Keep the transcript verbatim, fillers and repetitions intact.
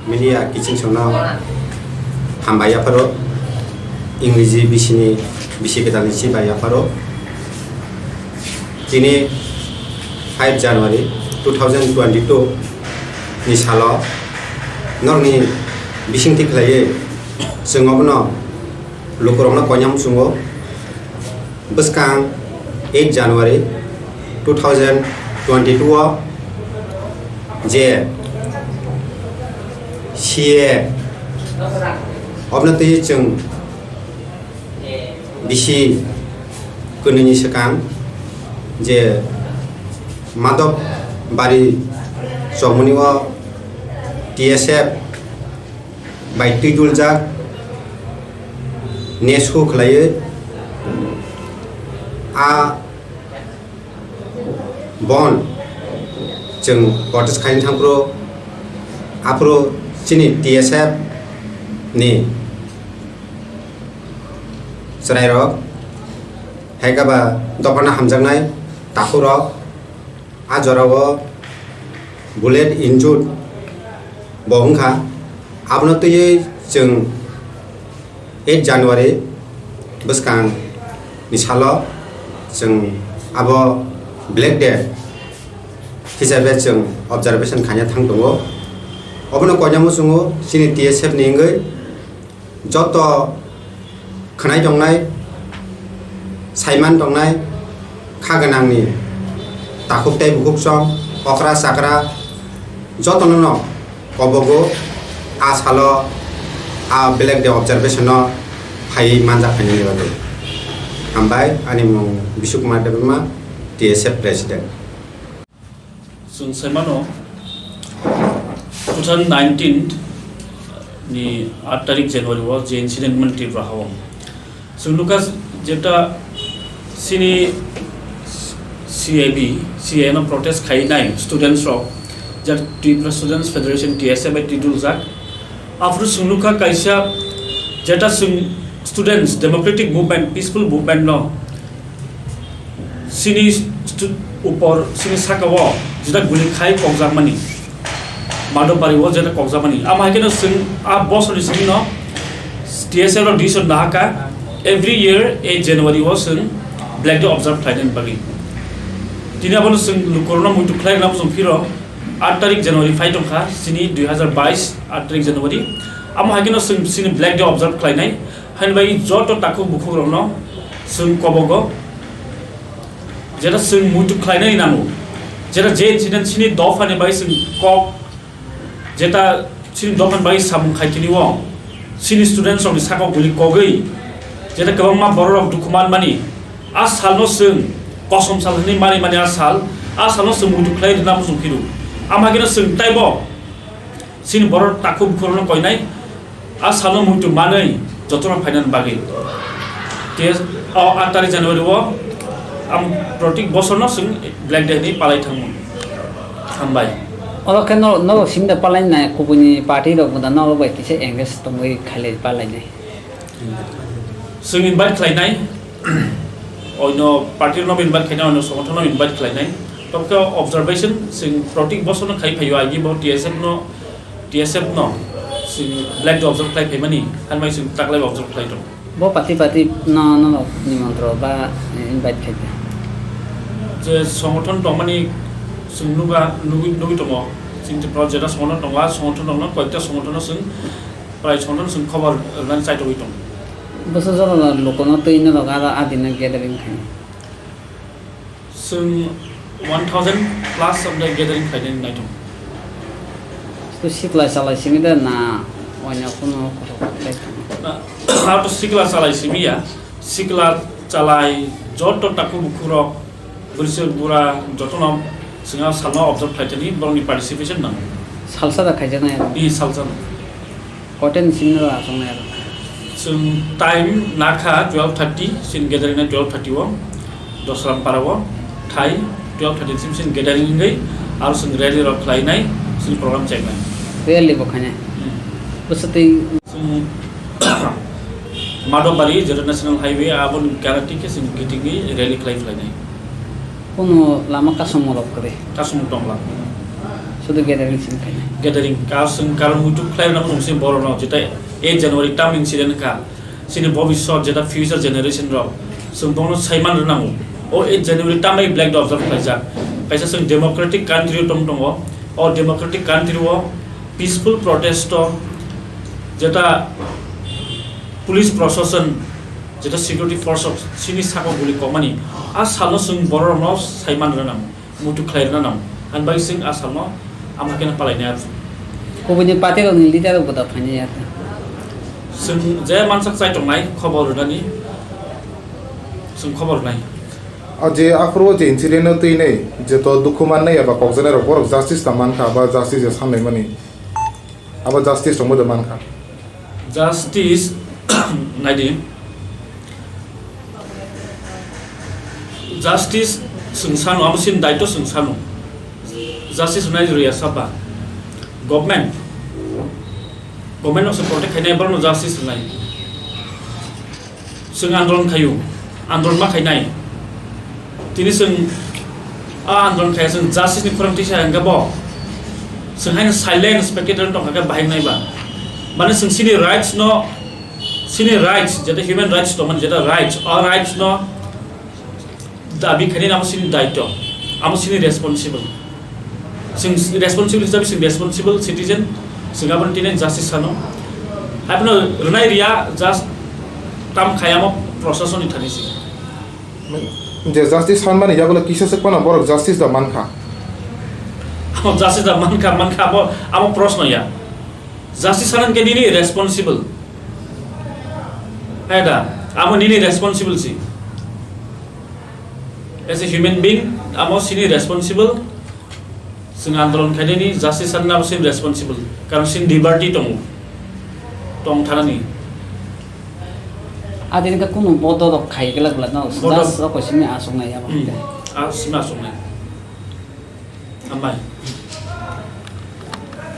Media kiching songno hambai yapharo, English bisini bisi kwtalni si bai yapharo. Tini five January two thousand twenty-two ni salo norokni bisingtwi khlaiwi chwng obono lukurokno koinam chwngo. Bwskang eight January two thousand twenty-two o je C A A obno twi chwng bisi kwnwini swkang je Madhab Bari chongmani o T S F bai twiduljak nesu khlaiwi a bon chwng protest khaina thangphuru aphuru chini T S F ni chwrairok hai khe ba dophano hamjaknai takhurok a jorao bullet injured bo wngkha. Abono twiwi chwng eight January bwskang ni salo chwng abo Black Day hisabe chwng observation khaina thang tongo. Obono koinamo chwngo chini T S F ni wngwi joto khwnai tongnai, saiman tongnai, kha gwnangni takhuk tei bukhuk song, okra chakra jotono no kobogo a salo a Black Day observation no phaiwi manjak phainani bagwi. Hambai, ani mung Bishu Kumar Debbarma, T S F President. Chwng sai mano, two thousand nineteen ni aat tarik January o je incident man Tripura ha o. Chwng nukha jeta chini C A B, C A A no protest khainai students rok, je Tripura Students Federation, T S F bai twiduljak. Aphuru chwng nukha kaisa jeta chwng students, democratic movement, peaceful movement no chini stu-, upor, chini saka o jeta guli khai kokjakmani, Madhab Bari o jeta kokjakmani. Amo hai kheno chwng a bosorni simi no T S F no decision nahakha, every year eight January o chwng Black Day observe khlainani bagwi. Tini abono chwng lukurokno muitu khlai rwna muchung phiro, aat tarik January phai tongkha, chini dui hazar bais aat tarik January. Amo hai kheno chwng chini Black Day observe khlainai. Haini bagwi joto takhuk bukhukrokno chwng kobogo, jeta chwng muitu khlainani nango, jeta je incident chini dophani bai chwng kok, jeta chini dophani bai samung khai tini o chini students rokni sakao guli kogwi jeta kwbangma bororok dukhu manmani, a salno chwng kosom sal hwnwi mani mani a sal, a salno chwng muitu khlai rwna muchung phiru. Amo hai kheno chwng taibo chini borok takhuk bukhukrokno koinai. A salno muitu manwi jotono phainani bagwi. Te o aat tarik January o ang protik bosorno chwng Black Day hinwi palai thangmung. Hambai. Oro khe norok, norok simi da palai nai, kubuni party rok bo da norok bai kisa engage tongwi khailai palai nai. Chwng invite khlainai, oino party rokno invite khlainai, oino songothonno invite khlainai. Tobokhe observation chwng protik bosorno khai phaio, agi bo T S F no T S F no chwng Black Day observe khlai phaimani, hambai chwng taklai observe khlai tongo. Bo party party no, no, no, nimantro ba, eh, invite khai kha. Je songothon tongmani chwng nukha, nugwi, nugwi tongo. Chini Tripura jeta songothon tongo, a songothon tongno, koyekta songothon no chwng, prai songothon no chwng khobor rwnani chaitogwi tongo. Bwswk jorano lukuno twi norok aro adino gathering khai. Chwng one thousand plus of the gathering khlainani naithok. To sikla salai simi da na oino kuno kothok khlai tong? Na, ah, to sikla salai simi ya, sikla salai joto takhuk bukhukrok, bwrwi bura jotono chwng salma observe khlaitani borokni participation nang. Salsa da khaijak nai. Ni salsa. Hotel ni simi no aswk nai aro. Chwng time nakha twelve thirty, chini gathering na twelve thirty o, Dosrampara o, thai twelve thirty sim chini gathering wngwi, aro chwng rally rok khlainai, chini program chainai. Rally bo khainai. Hmm. Bwswtwi. Chwng Madhobari, Jeta National Highway, aboni gana thik khe chwng gitingwi rally khlai khlainai. Kuno lama kasongmung rok kwrwi? Kasongmung tongla. Sudu gathering simi khaina. Gathering, kar chwng karon muitu khlai rwna chwng se borok no, jeta eight January tam incident kha, chini bobiswt jeta future generation rok chwng bono saiman rwnango. O eight January tambai black day observe khlaijak. Kaisa chwng democratic country o tong tongo. O democratic country o peaceful protest o jeta police proshashan, jeta security force rok chini saka guli kokmani, a salno chwng borok rokno saiman rwnango. Muitu khlai rwna nang. Ani bagwi chwng a salno amo khe palai nai. Kubuni party rokni leader rok bo da phainai ya. Chwng je mansak chai tongnai khobor rwnani, chwng khobor rwnai. O je aphuru je incident no twi nai je to dukhu mannai eba kokjaknai rok borok justice ta mankha ba justice ya sanai mani. Abo justice rok bo da mankha. Justice, naidi. Justice chwng sano, amo chini daitw chwng sano. Justice rwnai rwya saba. Government, government no se protect khainai, borokno justice rwnai. Chwng andolon khaio, andolon ma khainai. Tini chwng a andolon khai chwng justice ni khorang tisa hwnkhe bo chwng haino silent spectator tongkha khe bahai nai ba. Mane chwng chini rights no, chini rights, jeta human rights tongmani, jeta rights, a rights no dabi khainai amo chini daitw, amo chini responsible. Chwng responsible hisabe chwng responsible citizen, chwng aboni tini justice sano. Abono rwnai rwya just tam khai amo proshasoni thani se. Je justice sanmani yagulo kisa se kono borok justice da mankha. Amo justice da mankha, mankha amo, amo proshno ya. Justice sanan khe nini responsible. Hai da, amo nini responsible si. As a human being, amo sini responsible. Chwng andolon khainani justice sanna abo sini responsible. Karon sini liberty tongo. Tong thanani. Adini ka kunu bodo rok khai gela gela no. Bodo. Just rok sini asok nai abo. Hmm. A sima asok nai. Amai.